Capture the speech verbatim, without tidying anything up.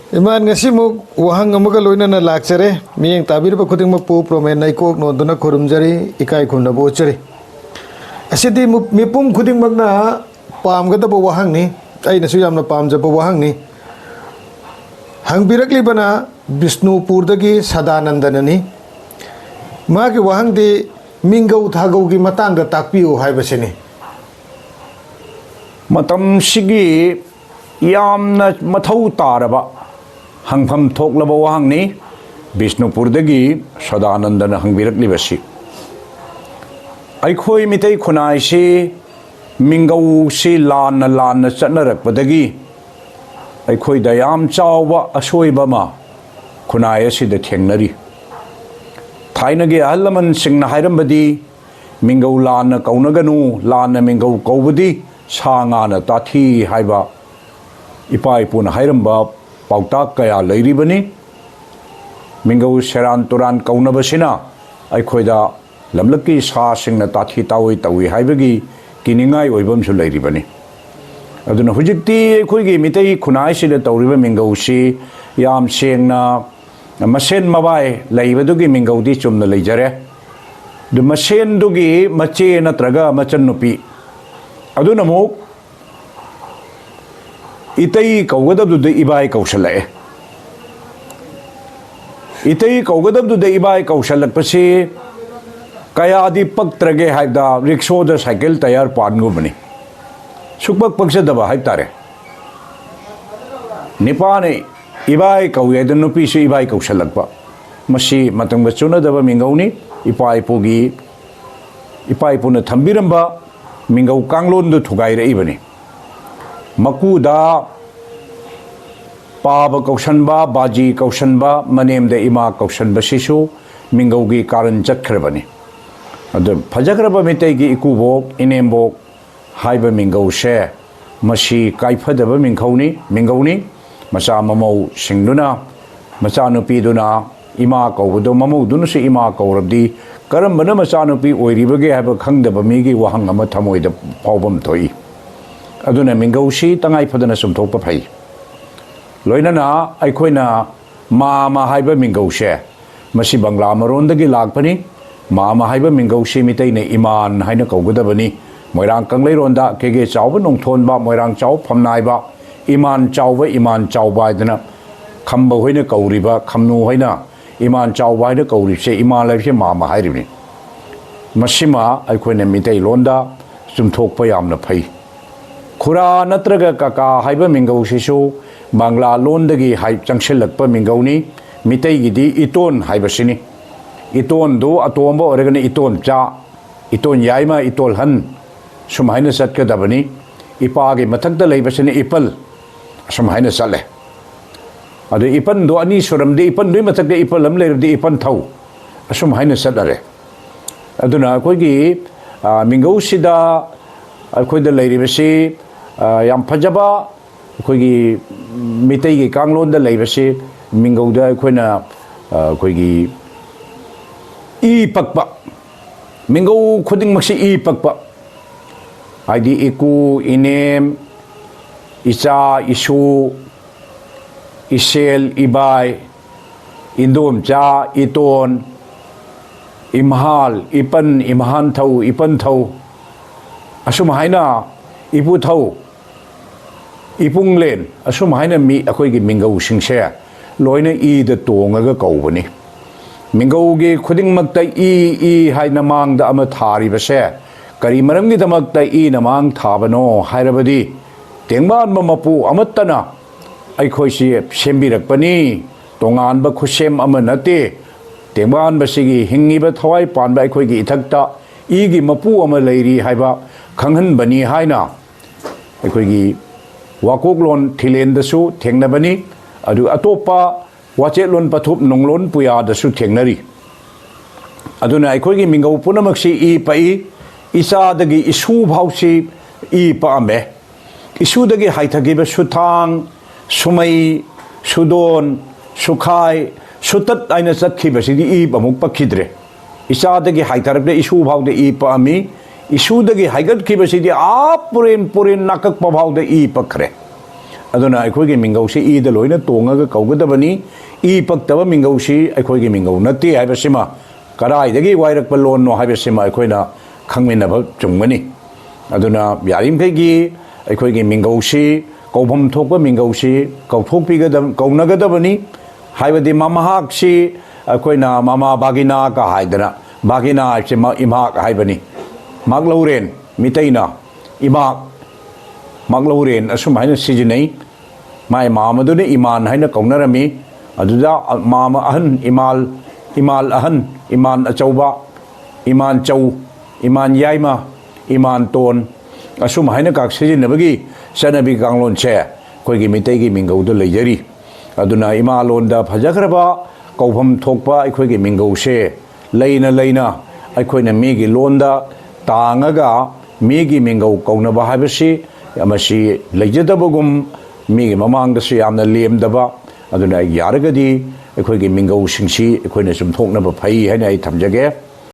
ꯏꯃꯥꯟ, ꯉꯁꯤꯃꯨꯛ ꯋꯥꯍꯪ ꯑꯃꯒ ꯂꯣꯏꯅꯅ ꯂꯥꯛꯆꯔꯦ꯫ ꯃꯤꯠꯌꯦꯡ ꯇꯥꯕꯤꯔꯤꯕ ꯈꯨꯗꯤꯡꯃꯛꯄꯨ ꯄ꯭ꯔꯣꯃꯦꯟ ꯅꯩꯀꯣꯛ ꯅꯣꯟꯗꯨꯅ ꯈꯨꯔꯨꯝꯖꯔꯤ, ꯏꯀꯥꯏ ꯈꯨꯝꯅꯕ ꯎꯠꯆꯔꯤ꯫ ꯑꯁꯤꯗꯤ ꯃꯨ-, ꯃꯤꯄꯨꯝ ꯈꯨꯗꯤꯡꯃꯛꯅ ꯄꯥꯝꯒꯗꯕ ꯋꯥꯍꯪꯅꯤ, ꯑꯩꯅꯁꯨ ꯌꯥꯝꯅ ꯄꯥꯝꯖꯕ ꯋꯥꯍꯪꯅꯤ꯫ ꯍꯪꯕꯤꯔꯛꯂꯤꯕꯅ ꯕꯤꯁꯅꯨꯄꯨꯔꯗꯒꯤ ꯁꯗꯥꯅꯟꯗꯅꯅꯤ꯫ ꯃꯥꯒꯤ ꯋꯥꯍꯪꯗꯤ ꯃꯤꯡꯒꯧ ꯊꯥꯒꯧꯒꯤ ꯃꯇꯥꯡꯗ ꯇꯥꯛꯄꯤꯌꯨ ꯍꯥꯏꯕꯁꯤꯅꯤ꯫ ꯃꯇꯝꯁꯤꯒꯤ ꯌꯥꯝꯅ ꯃꯊꯧ ꯇꯥꯔꯕ, ꯍꯪꯐꯝ ꯊꯣꯛꯂꯕ ꯋꯥꯍꯪꯅꯤ꯫ ꯕꯤꯁꯅꯨꯄꯨꯔꯗꯒꯤ ꯁꯗꯥꯅꯟꯗꯅ ꯍꯪꯕꯤꯔꯛꯂꯤꯕꯁꯤ, ꯑꯩꯈꯣꯏ ꯃꯤꯇꯩ ꯈꯨꯟꯅꯥꯏꯁꯤ ꯃꯤꯡꯒꯧꯁꯤ ꯂꯥꯟꯅ ꯂꯥꯟꯅ ꯆꯠꯅꯔꯛꯄꯗꯒꯤ ꯑꯩꯈꯣꯏꯗ ꯌꯥꯝ ꯆꯥꯎꯕ ꯑꯁꯣꯏꯕ ꯑꯃ ꯈꯨꯟꯅꯥꯏ ꯑꯁꯤꯗ ꯊꯦꯡꯅꯔꯤ꯫ ꯊꯥꯏꯅꯒꯤ ꯑꯍꯜ ꯂꯃꯟꯁꯤꯡꯅ ꯍꯥꯏꯔꯝꯕꯗꯤ, "ꯃꯤꯡꯒꯧ ꯂꯥꯟꯅ ꯀꯧꯅꯒꯅꯨ, ꯂꯥꯟꯅ ꯃꯤꯡꯒꯧ ꯀꯧꯕꯗꯤ ꯁꯥ ꯉꯥꯅ ꯇꯥꯊꯤ" ꯍꯥꯏꯕ ꯏꯄꯥ ꯏꯄꯨꯅ ꯍꯥꯏꯔꯝꯕ ꯄꯥꯎꯇꯥꯛ ꯀꯌꯥ ꯂꯩꯔꯤꯕꯅꯤ꯫ ꯃꯤꯡꯒꯧ ꯁꯦꯔꯥꯟ ꯇꯨꯔꯥꯟ ꯀꯧꯅꯕꯁꯤꯅ ꯑꯩꯈꯣꯏꯗ ꯂꯝꯂꯛꯀꯤ ꯁꯥꯁꯤꯡꯅ ꯇꯥꯊꯤ ꯇꯥꯑꯣꯏ ꯇꯧꯏ ꯍꯥꯏꯕꯒꯤ ꯀꯤꯅꯤꯡꯉꯥꯏ ꯑꯣꯏꯕ ꯑꯃꯁꯨ ꯂꯩꯔꯤꯕꯅꯤ꯫ ꯑꯗꯨꯅ ꯍꯧꯖꯤꯛꯇꯤ ꯑꯩꯈꯣꯏꯒꯤ ꯃꯤꯇꯩ ꯈꯨꯟꯅꯥꯏꯁꯤꯗ ꯇꯧꯔꯤꯕ ꯃꯤꯡꯒꯧꯁꯤ ꯌꯥꯝ ꯁꯦꯡꯅ ꯃꯁꯦꯟ ꯃꯕꯥꯏ ꯂꯩꯕꯗꯨꯒꯤ ꯃꯤꯡꯒꯧꯗꯤ ꯆꯨꯝꯅ ꯂꯩꯖꯔꯦ꯫ ꯑꯗꯨ ꯃꯁꯦꯟꯗꯨꯒꯤ ꯃꯆꯦ ꯅꯠꯇ꯭ꯔꯒ ꯃꯆꯟꯅꯨꯄꯤ ꯑꯗꯨꯅ ꯑꯃꯨꯛ ꯏꯇꯩ ꯀꯧꯒꯗꯕꯗꯨꯗ ꯏꯕꯥꯏ ꯀꯧꯁꯜꯂꯛꯑꯦ꯫ ꯏꯇꯩ ꯀꯧꯒꯗꯕꯗꯨꯗ ꯏꯕꯥꯏ ꯀꯧꯁꯜꯂꯛꯄꯁꯤ ꯀꯌꯥꯗꯤ ꯄꯛꯇ꯭ꯔꯒꯦ ꯍꯥꯏꯕꯗ, ꯔꯤꯛꯁꯣꯗ ꯁꯥꯏꯀꯜ ꯇꯌꯥꯔ ꯄꯥꯟꯒꯨꯝꯕꯅꯤ꯫ ꯁꯨꯛꯄꯛ ꯄꯛꯆꯗꯕ ꯍꯥꯏꯕ ꯇꯥꯔꯦ꯫ ꯅꯤꯄꯥꯅ ꯏꯕꯥꯏ ꯀꯧꯏ ꯍꯥꯏꯗꯅ ꯅꯨꯄꯤꯁꯨ ꯏꯕꯥꯏ ꯀꯧꯁꯜꯂꯛꯄ, ꯃꯁꯤ ꯃꯇꯝꯒ ꯆꯨꯅꯗꯕ ꯃꯤꯡꯒꯧꯅꯤ꯫ ꯏꯄꯥ ꯏꯄꯨꯒꯤ, ꯏꯄꯥ ꯏꯄꯨꯅ ꯊꯝꯕꯤꯔꯝꯕ ꯃꯤꯡꯒꯧ ꯀꯥꯡꯂꯣꯟꯗꯨ ꯊꯨꯒꯥꯏꯔꯛꯏꯕꯅꯤ꯫ ꯃꯀꯨꯗ ꯄꯥꯕ ꯀꯧꯁꯟꯕ, ꯕꯥꯖꯤ ꯀꯧꯁꯟꯕ, ꯃꯅꯦꯝꯗ ꯏꯃꯥ ꯀꯧꯁꯟꯕꯁꯤꯁꯨ ꯃꯤꯡꯒꯧꯒꯤ ꯀꯥꯔꯟ ꯆꯠꯈ꯭ꯔꯕꯅꯤ꯫ ꯑꯗꯨ ꯐꯖꯈ꯭ꯔꯕ ꯃꯤꯇꯩꯒꯤ ꯏꯀꯨꯕꯣꯛ, ꯏꯅꯦꯝꯕꯣꯛ ꯍꯥꯏꯕ ꯃꯤꯡꯒꯧꯁꯦ, ꯃꯁꯤ ꯀꯥꯏꯐꯗꯕ ꯃꯤꯡꯈꯧꯅꯤ, ꯃꯤꯡꯒꯧꯅꯤ꯫ ꯃꯆꯥ ꯃꯃꯧꯁꯤꯡꯗꯨꯅ, ꯃꯆꯥꯅꯨꯄꯤꯗꯨꯅ ꯏꯃꯥ ꯀꯧꯕꯗꯣ ꯃꯃꯧꯗꯨꯅꯁꯨ ꯏꯃꯥ ꯀꯧꯔꯕꯗꯤ ꯀꯔꯝꯕꯅ ꯃꯆꯥꯅꯨꯄꯤ ꯑꯣꯏꯔꯤꯕꯒꯦ ꯍꯥꯏꯕ ꯈꯪꯗꯕ ꯃꯤꯒꯤ ꯋꯥꯍꯪ ꯑꯃ ꯊꯃꯣꯏꯗ ꯐꯥꯎꯐꯝ ꯊꯣꯛꯏ꯫ ꯑꯗꯨꯅ ꯃꯤꯡꯒꯧꯁꯤ ꯇꯉꯥꯏ ꯐꯗꯅ ꯆꯨꯝꯊꯣꯛꯄ ꯐꯩ꯫ ꯂꯣꯏꯅꯅ ꯑꯩꯈꯣꯏꯅ ꯃꯥꯃ ꯍꯥꯏꯕ ꯃꯤꯡꯒꯧꯁꯦ, ꯃꯁꯤ ꯕꯪꯒ꯭ꯂꯥ ꯃꯔꯣꯟꯗꯒꯤ ꯂꯥꯛꯄꯅꯤ꯫ ꯃꯥꯃ ꯍꯥꯏꯕ ꯃꯤꯡꯒꯧꯁꯤ ꯃꯤꯇꯩꯅ ꯏꯃꯥꯟ ꯍꯥꯏꯅ ꯀꯧꯒꯗꯕꯅꯤ꯫ ꯃꯣꯏꯔꯥꯡ ꯀꯪꯂꯩꯔꯣꯟꯗ ꯀꯦꯒꯦ ꯆꯥꯎꯕ ꯅꯣꯡꯊꯣꯟꯕ, ꯃꯣꯏꯔꯥꯡ ꯆꯥꯎ ꯐꯝꯅꯥꯏꯕ, ꯏꯃꯥꯟ ꯆꯥꯎꯕ, ꯏꯃꯥꯟ ꯆꯥꯎꯕ ꯍꯥꯏꯗꯅ ꯈꯝꯕ ꯍꯣꯏꯅ ꯀꯧꯔꯤꯕ, ꯈꯝꯅꯨ ꯍꯣꯏꯅ ꯏꯃꯥꯟ ꯆꯥꯎꯕ ꯍꯥꯏꯅ ꯀꯧꯔꯤꯕꯁꯦ, ꯏꯃꯥꯟ ꯍꯥꯏꯕꯁꯦ ꯃꯥꯃ ꯍꯥꯏꯔꯤꯕꯅꯤ꯫ ꯃꯁꯤꯃ ꯑꯩꯈꯣꯏꯅ ꯃꯤꯇꯩꯂꯣꯟꯗ ꯆꯨꯝꯊꯣꯛꯄ ꯌꯥꯝꯅ ꯐꯩ꯫ ꯈꯨꯔꯥ ꯅꯠꯇ꯭ꯔꯒ ꯀꯀꯥ ꯍꯥꯏꯕ ꯃꯤꯡꯒꯧꯁꯤꯁꯨ ꯕꯪꯒ꯭ꯂꯥ ꯂꯣꯟꯗꯒꯤ ꯍꯥꯏ-, ꯆꯪꯁꯤꯜꯂꯛꯄ ꯃꯤꯡꯒꯧꯅꯤ꯫ ꯃꯤꯇꯩꯒꯤꯗꯤ ꯏꯇꯣꯟ ꯍꯥꯏꯕꯁꯤꯅꯤ꯫ ꯏꯇꯣꯟꯗꯨ ꯑꯇꯣꯝꯕ ꯑꯣꯏꯔꯒꯅ ꯏꯇꯣꯟꯆꯥ, ꯏꯇꯣꯟ ꯌꯥꯏꯃ, ꯏꯇꯣꯜꯍꯟ, ꯁꯨꯃꯥꯏꯅ ꯆꯠꯀꯗꯕꯅꯤ꯫ ꯏꯄꯥꯒꯤ ꯃꯊꯛꯇ ꯂꯩꯕꯁꯤꯅ ꯏꯄꯜ, ꯑꯁꯨꯝ ꯍꯥꯏꯅ ꯆꯠꯂꯦ꯫ ꯑꯗꯨ ꯏꯄꯟꯗꯣ ꯑꯅꯤ ꯁꯨꯔꯝꯗꯤ, ꯏꯄꯟꯗꯨꯒꯤ ꯃꯊꯛꯇ ꯏꯄꯜ ꯑꯃ ꯂꯩꯔꯕꯗꯤ ꯏꯄꯟ ꯊꯧ, ꯑꯁꯨꯝ ꯍꯥꯏꯅ ꯆꯠꯅꯔꯦ꯫ ꯑꯗꯨꯅ ꯑꯩꯈꯣꯏꯒꯤ, ꯑ, ꯃꯤꯡꯒꯧꯁꯤꯗ ꯑꯩꯈꯣꯏꯗ ꯂꯩꯔꯤꯕꯁꯤ, ꯑ, ꯌꯥꯝ ꯐꯖꯕ, ꯑꯩꯈꯣꯏꯒꯤ ꯃꯤꯇꯩꯒꯤ ꯀꯥꯡꯂꯣꯟꯗ ꯂꯩꯕꯁꯤ, ꯃꯤꯡꯒꯧꯗ ꯑꯩꯈꯣꯏꯅ, ꯑ, ꯑꯩꯈꯣꯏꯒꯤ ꯏ ꯄꯛꯄ, ꯃꯤꯡꯒꯧ ꯈꯨꯗꯤꯡꯃꯛꯁꯤ ꯏ ꯄꯛꯄ, ꯍꯥꯏꯗꯤ ꯏꯀꯨ, ꯏꯅꯦꯝ, ꯏꯆꯥ, ꯏꯁꯨ, ꯏꯁꯦꯜ, ꯏꯕꯥꯏ, ꯏꯟꯗꯣꯝꯆꯥ, ꯏꯇꯣꯟ, ꯏꯝꯍꯥꯜ, ꯏꯄꯟ, ꯏꯝꯍꯥꯟꯊꯧ, ꯏꯄꯟꯊꯧ, ꯑꯁꯨꯝ ꯍꯥꯏꯅ ꯏꯄꯨꯊꯧ, ꯏꯄꯨꯡꯂꯦꯟ, ꯑꯁꯨꯝ ꯍꯥꯏꯅ ꯃꯤ, ꯑꯩꯈꯣꯏꯒꯤ ꯃꯤꯡꯒꯧꯁꯤꯡꯁꯦ ꯂꯣꯏꯅ ꯏꯗ ꯇꯣꯡꯉꯒ ꯀꯧꯕꯅꯤ꯫ ꯃꯤꯡꯒꯧꯒꯤ ꯈꯨꯗꯤꯡꯃꯛꯇ ꯏ, ꯏ ꯍꯥꯏꯅ ꯃꯥꯡꯗ ꯑꯃ ꯊꯥꯔꯤꯕꯁꯦ ꯀꯔꯤ ꯃꯔꯝꯒꯤꯗꯃꯛꯇ ꯏꯅ ꯃꯥꯡ ꯊꯥꯕꯅꯣ ꯍꯥꯏꯔꯕꯗꯤ, ꯇꯦꯡꯕꯥꯟꯕ ꯃꯄꯨ ꯑꯃꯠꯇꯅ ꯑꯩꯈꯣꯏꯁꯤ ꯁꯦꯝꯕꯤꯔꯛꯄꯅꯤ, ꯇꯣꯉꯥꯟꯕ ꯈꯨꯠꯁꯦꯝ ꯑꯃ ꯅꯠꯇꯦ꯫ ꯇꯦꯡꯕꯥꯟꯕꯁꯤꯒꯤ ꯍꯤꯡꯉꯤꯕ ꯊꯋꯥꯏ ꯄꯥꯟꯕ ꯑꯩꯈꯣꯏꯒꯤ ꯏꯊꯛꯇ ꯏꯒꯤ ꯃꯄꯨ ꯑꯃ ꯂꯩꯔꯤ ꯍꯥꯏꯕ ꯈꯪꯍꯟꯕꯅꯤ ꯍꯥꯏꯅ ꯑꯩꯈꯣꯏꯒꯤ ꯋꯥꯀꯣꯛꯂꯣꯟ ꯊꯤꯂꯦꯟꯗꯁꯨ ꯊꯦꯡꯅꯕꯅꯤ꯫ ꯑꯗꯨ ꯑꯇꯣꯞꯄ ꯋꯥꯆꯦꯠꯂꯣꯟ ꯄꯊꯨꯞ ꯅꯨꯡꯂꯣꯟ ꯄꯨꯌꯥꯗꯁꯨ ꯊꯦꯡꯅꯔꯤ꯫ ꯑꯗꯨꯅ ꯑꯩꯈꯣꯏꯒꯤ ꯃꯤꯡꯒꯧ ꯄꯨꯝꯅꯃꯛꯁꯤ ꯏ ꯄꯛꯏ꯫ ꯏꯆꯥꯗꯒꯤ ꯏꯁꯨ ꯐꯥꯎꯁꯤ ꯏ ꯄꯛꯑꯝꯃꯦ꯫ ꯏꯁꯨꯗꯒꯤ ꯍꯥꯏꯊꯈꯤꯕ ꯁꯨꯊꯥꯡ, ꯁꯨꯃꯩ, ꯁꯨꯗꯣꯟ, ꯁꯨꯈꯥꯏ, ꯁꯨꯇꯠ ꯍꯥꯏꯅ ꯆꯠꯈꯤꯕꯁꯤꯗꯤ ꯏ ꯑꯃꯨꯛ ꯄꯛꯈꯤꯗ꯭ꯔꯦ꯫ ꯏꯆꯥꯗꯒꯤ ꯍꯥꯏꯊꯔꯛꯄꯗ ꯏꯁꯨ ꯐꯥꯎꯗ ꯏ ꯄꯛꯑꯝꯃꯤ꯫ ꯏꯁꯨꯗꯒꯤ ꯍꯥꯏꯒꯠꯈꯤꯕꯁꯤꯗꯤ ꯑꯥ ꯄꯨꯔꯦꯟ ꯄꯨꯔꯦꯟ ꯅꯥꯀꯛꯄ ꯐꯥꯎꯗ ꯏ ꯄꯛꯈ꯭ꯔꯦ꯫ ꯑꯗꯨꯅ ꯑꯩꯈꯣꯏꯒꯤ ꯃꯤꯡꯒꯧꯁꯤ ꯏꯗ ꯂꯣꯏꯅ ꯇꯣꯡꯉꯒ ꯀꯧꯒꯗꯕꯅꯤ꯫ ꯏ ꯄꯛꯇꯕ ꯃꯤꯡꯒꯧꯁꯤ ꯑꯩꯈꯣꯏꯒꯤ ꯃꯤꯡꯒꯧ ꯅꯠꯇꯦ ꯍꯥꯏꯕꯁꯤꯃ, ꯀꯗꯥꯏꯗꯒꯤ ꯋꯥꯏꯔꯛꯄ ꯂꯣꯟꯅꯣ ꯍꯥꯏꯕꯁꯤꯃ ꯑꯩꯈꯣꯏꯅ ꯈꯪꯃꯤꯟꯅꯕ ꯆꯨꯝꯒꯅꯤ꯫ ꯑꯗꯨꯅ ꯌꯥꯔꯤꯃꯈꯩꯒꯤ ꯑꯩꯈꯣꯏꯒꯤ ꯃꯤꯡꯒꯧꯁꯤ, ꯀꯧꯐꯝ ꯊꯣꯛꯄ ꯃꯤꯡꯒꯧꯁꯤ ꯀꯧꯊꯣꯛꯄꯤꯒꯗꯕ, ꯀꯧꯅꯒꯗꯕꯅꯤ꯫ ꯍꯥꯏꯕꯗꯤ ꯃꯃꯍꯥꯛꯁꯤ ꯑꯩꯈꯣꯏꯅ ꯃꯃꯥ ꯚꯥꯒꯤꯅꯥꯒ ꯍꯥꯏꯗꯅ, ꯚꯥꯒꯤꯅꯥ ꯍꯥꯏꯕꯁꯤ ꯃ-, ꯏꯃꯥꯛ ꯍꯥꯏꯕꯅꯤ꯫ ꯃꯥꯛꯂꯧꯔꯦꯟ, ꯃꯤꯇꯩꯅ ꯏꯃꯥꯛ, ꯃꯥꯛꯂꯧꯔꯦꯟ ꯑꯁꯨꯝ ꯍꯥꯏꯅ ꯁꯤꯖꯤꯟꯅꯩ꯫ ꯃꯥꯏ ꯃꯥꯃꯗꯨꯅ ꯏꯃꯥꯟ ꯍꯥꯏꯅ ꯀꯧꯅꯔꯝꯃꯤ꯫ ꯑꯗꯨꯗ ꯃꯥꯃ ꯑꯍꯟ, ꯏꯃꯥꯜ, ꯏꯃꯥꯜ ꯑꯍꯟ, ꯏꯃꯥꯟ ꯑꯆꯧꯕ, ꯏꯃꯥꯟ ꯆꯧ, ꯏꯃꯥꯟ ꯌꯥꯏꯃ, ꯏꯃꯥꯟ ꯇꯣꯟ, ꯑꯁꯨꯝ ꯍꯥꯏꯅ ꯀꯥꯛ ꯁꯤꯖꯤꯟꯅꯕꯒꯤ ꯆꯠꯅꯕꯤ ꯀꯥꯡꯂꯣꯟꯁꯦ ꯑꯩꯈꯣꯏꯒꯤ ꯃꯤꯇꯩꯒꯤ ꯃꯤꯡꯒꯧꯗ ꯂꯩꯖꯔꯤ꯫ ꯑꯗꯨꯅ ꯏꯃꯥ ꯂꯣꯟꯗ ꯐꯖꯈ꯭ꯔꯕ ꯀꯧꯐꯝ ꯊꯣꯛꯄ ꯑꯩꯈꯣꯏꯒꯤ ꯃꯤꯡꯒꯧꯁꯦ ꯂꯩꯅ ꯂꯩꯅ ꯑꯩꯈꯣꯏꯅ ꯃꯤꯒꯤ ꯂꯣꯟꯗ ꯇꯥꯡꯉꯒ ꯃꯤꯒꯤ ꯃꯤꯡꯒꯧ ꯀꯧꯅꯕ ꯍꯥꯏꯕꯁꯤ ꯃꯁꯤ ꯂꯩꯖꯗꯕꯒꯨꯝ, ꯃꯤꯒꯤ ꯃꯃꯥꯡꯗꯁꯨ ꯌꯥꯝꯅ ꯂꯦꯝꯗꯕ꯫ ꯑꯗꯨꯅ ꯌꯥꯔꯒꯗꯤ ꯑꯩꯈꯣꯏꯒꯤ ꯃꯤꯡꯒꯧꯁꯤꯡꯁꯤ ꯑꯩꯈꯣꯏꯅ ꯆꯨꯝꯊꯣꯛꯅꯕ ꯐꯩ ꯍꯥꯏꯅ ꯑꯩ ꯊꯝꯖꯒꯦ꯫